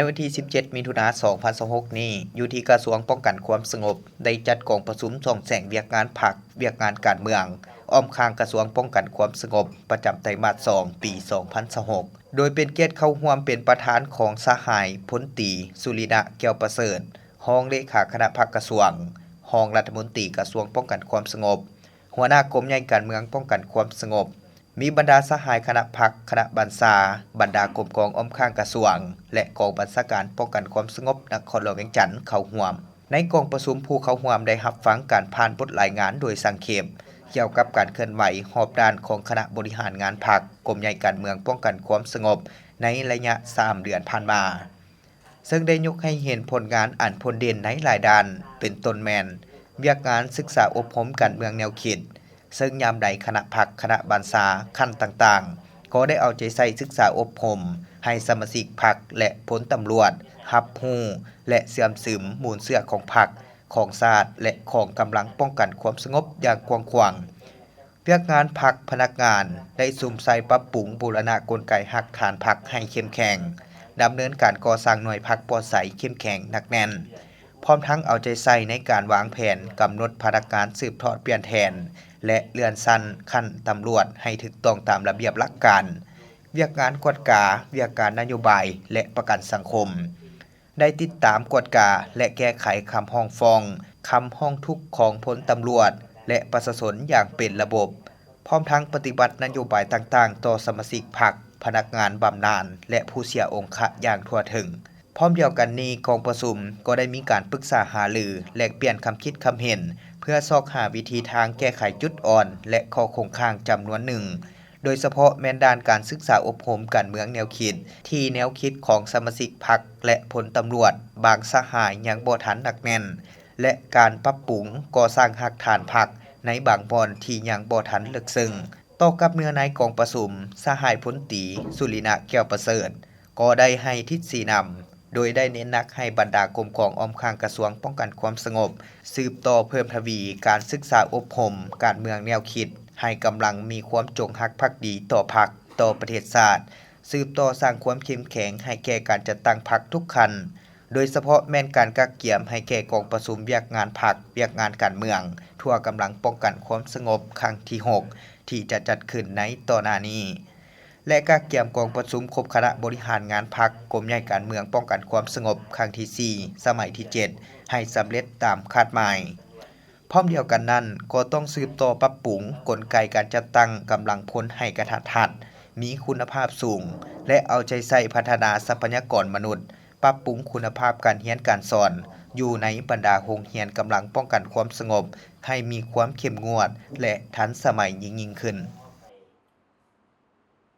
ວັນທີສິບເຈັດ ມິຖຸນາ ສອງພັນຊາວຫົກນີ້ ຢູ່ທີ່ກະຊວງປ້ອງກັນຄວາມສະຫງົບ ໄດ້ຈັດກອງປະຊຸມສ່ອງແສງວຽກງານພັກ, ວຽກງານການເມືອງ ອ້ອມຂ້າງກະຊວງປ້ອງກັນຄວາມສະຫງົບ ປະຈຳໄຕມາດສອງ ປີສອງພັນຊາວຫົກ ໂດຍເປັນກຽດເຂົ້າຮ່ວມເປັນປະທານຂອງສະຫາຍ ພົນຕີ ສຸລິນະ ແກ້ວປະເສີດ ຮອງເລຂາຄະນະພັກກະຊວງ, ຮອງລັດຖະມົນຕີກະຊວງປ້ອງກັນຄວາມສະຫງົບ, ຫົວໜ້າກົມໃຫຍ່ການເມືອງປ້ອງກັນຄວາມສະຫງົບ, ມີບັນດາສະຫາຍຄະນະພັກ, ຄະນະບັນຊາ, ບັນດາກົມກອງອ້ອມຂ້າງກະຊວງ ແລະ ກອງບັນຊາການປ້ອງກັນຄວາມສະຫງົບນະຄອນຫຼວງວຽງຈັນເຂົ້າຮ່ວມ. ໃນກອງປະຊຸມ, ຜູ້ເຂົ້າຮ່ວມໄດ້ຮັບຟັງການຜ່ານບົດລາຍງານໂດຍສັງເຂບ ກ່ຽວກັບການເຄື່ອນໄຫວຮອບດ້ານຂອງຄະນະບໍລິຫານງານພັກ, ກົມໃຫຍ່ການເມືອງປ້ອງກັນຄວາມສະຫງົບໃນໄລຍະສາມເດືອນຜ່ານມາ. ເຊິ່ງໄດ້ຍົກໃຫ້ເຫັນຜົນງານອັນໂດດເດັ່ນໃນຫຼາຍດ້ານ, ເປັນຕົ້ນແມ່ນ ວຽກງານສຶກສາອົບຮົມການເມືອງແນວຄິດ, ເຊິ່ງຍາມໃດຄະນະພັກ, ຄະນະບັນຊາຂັ້ນຕ່າງໆ ກໍໄດ້ເອົາໃຈໃສ່ສຶກສາອົບຮົມໃຫ້ສະມາຊິກພັກ ແລະ ພົນຕຳຫຼວດ ຮັບຮູ້ ແລະ ເຊື່ອມຊຶມມູນເຊື້ອຂອງພັກ, ຂອງຊາດ ແລະ ຂອງກຳລັງປ້ອງກັນຄວາມສະຫງົບຢ່າງກວ້າງຂວາງ. ວຽກງານພັກພະນັກງານໄດ້ສຸມໃສ່ປັບປຸງບູລະນະກົນໄກຮາກຖານພັກໃຫ້ເຂັ້ມແຂງ, ດຳເນີນການກໍ່ສ້າງໜ່ວຍພັກປອດໃສເຂັ້ມແຂງໜັກແໜ້ນ, ພ້ອມທັງເອົາໃຈໃສ່ໃນການວາງແຜນກຳນົດພະນັກງານສືບທອດປ່ຽນແທນ ແລະ ເລື່ອນຊັ້ນຂັ້ນຕຳຫຼວດໃຫ້ຖືກຕ້ອງຕາມລະບຽບຫຼັກການ, ວຽກງານກວດກາ, ວຽກງານນະໂຍບາຍ ແລະ ປະກັນສັງຄົມ. ໄດ້ຕິດຕາມກວດກາ ແລະ ແກ້ໄຂຄຳຮ້ອງຟ້ອງ, ຄຳຮ້ອງທຸກຂອງພົນຕຳຫຼວດ ແລະ ປະຊາຊົນຢ່າງເປັນລະບົບ, ພ້ອມທັງປະຕິບັດນະໂຍບາຍຕ່າງໆຕໍ່ສະມາຊິກພັກ, ພະນັກງານບຳນານ ແລະ ຜູ້ເສຍອົງຄະຢ່າງທົ່ວເຖິງ. ພ້ອມດຽວກັນນີ້, ກອງປະຊຸມກໍໄດ້ມີການປຶກສາຫາລື, ແລກປ່ຽນຄຳຄິດຄຳເຫັນ ເພື່ອຊອກຫາວິທີທາງແກ້ໄຂຈຸດອ່ອນ ແລະ ຂໍ້ຄົງຄ້າງຈຳນວນໜຶ່ງ, ໂດຍສະເພາະແມ່ນດ້ານການສຶກສາອົບຮົມການເມືອງແນວຄິດ ທີ່ແນວຄິດຂອງສະມາຊິກພັກ ແລະ ພົນຕຳຫຼວດບາງສະຫາຍຍັງບໍ່ທັນໜັກແໜ້ນ ແລະ ການປັບປຸງກໍ່ສ້າງຮາກຖານພັກໃນບາງບ່ອນທີ່ຍັງບໍ່ທັນເລິກເຊິ່ງ. ຕໍ່ກັບເນື້ອໃນກອງປະຊຸມ, ສະຫາຍພົນຕີ ສຸລິນະ ແກ້ວປະເສີດ ກໍໄດ້ໃຫ້ທິດຊີ້ນຳ ໂດຍໄດ້ເນັ້ນໜັກໃຫ້ບັນດາກົມກອງອ້ອມຂ້າງກະຊວງປ້ອງກັນຄວາມສະຫງົບ ສືບຕໍ່ເພີ່ມທະວີການສຶກສາອົບຮົມການເມືອງແນວຄິດ ໃຫ້ກຳລັງມີຄວາມຈົງຮັກພັກດີຕໍ່ພັກ, ຕໍ່ປະເທດຊາດ, ສືບຕໍ່ສ້າງຄວາມເຂັ້ມແຂງໃຫ້ແກ່ການຈັດຕັ້ງພັກທຸກຂັ້ນ, ໂດຍສະເພາະແມ່ນການກະກຽມໃຫ້ແກ່ກອງປະຊຸມວຽກງານພັກ, ວຽກງານການເມືອງ ທົ່ວກຳລັງປ້ອງກັນຄວາມສະຫງົບຄັ້ງທີຫົກ ທີ່ຈະຈັດຂຶ້ນໃນຕໍ່ໜ້ານີ້ ແລະ ກະກຽມກອງປະຊຸມຄົບຄະນະບໍລິຫານງານພັກ, ກົມໃຫຍ່ການເມືອງປ້ອງກັນຄວາມສະຫງົບຄັ້ງທີສີ່ ສະໄໝທີເຈັດ ໃຫ້ສຳເລັດຕາມຄາດໝາຍ. ພ້ອມດຽວກັນນັ້ນ, ກໍຕ້ອງສືບຕໍ່ປັບປຸງກົນໄກການຈັດຕັ້ງກຳລັງພົນໃຫ້ກະທັດຮັດ, ມີຄຸນນະພາບສູງ ແລະ ເອົາໃຈໃສ່ພັດທະນາຊັບພະຍາກອນມະນຸດ, ປັບປຸງຄຸນນະພາບການຮຽນການສອນ ຢູ່ໃນບັນດາໂຮງຮຽນກຳລັງປ້ອງກັນຄວາມສະຫງົບ ໃຫ້ມີຄວາມເຂັ້ມງວດ ແລະ ທັນສະໄໝຍິ່ງໆຂຶ້ນ.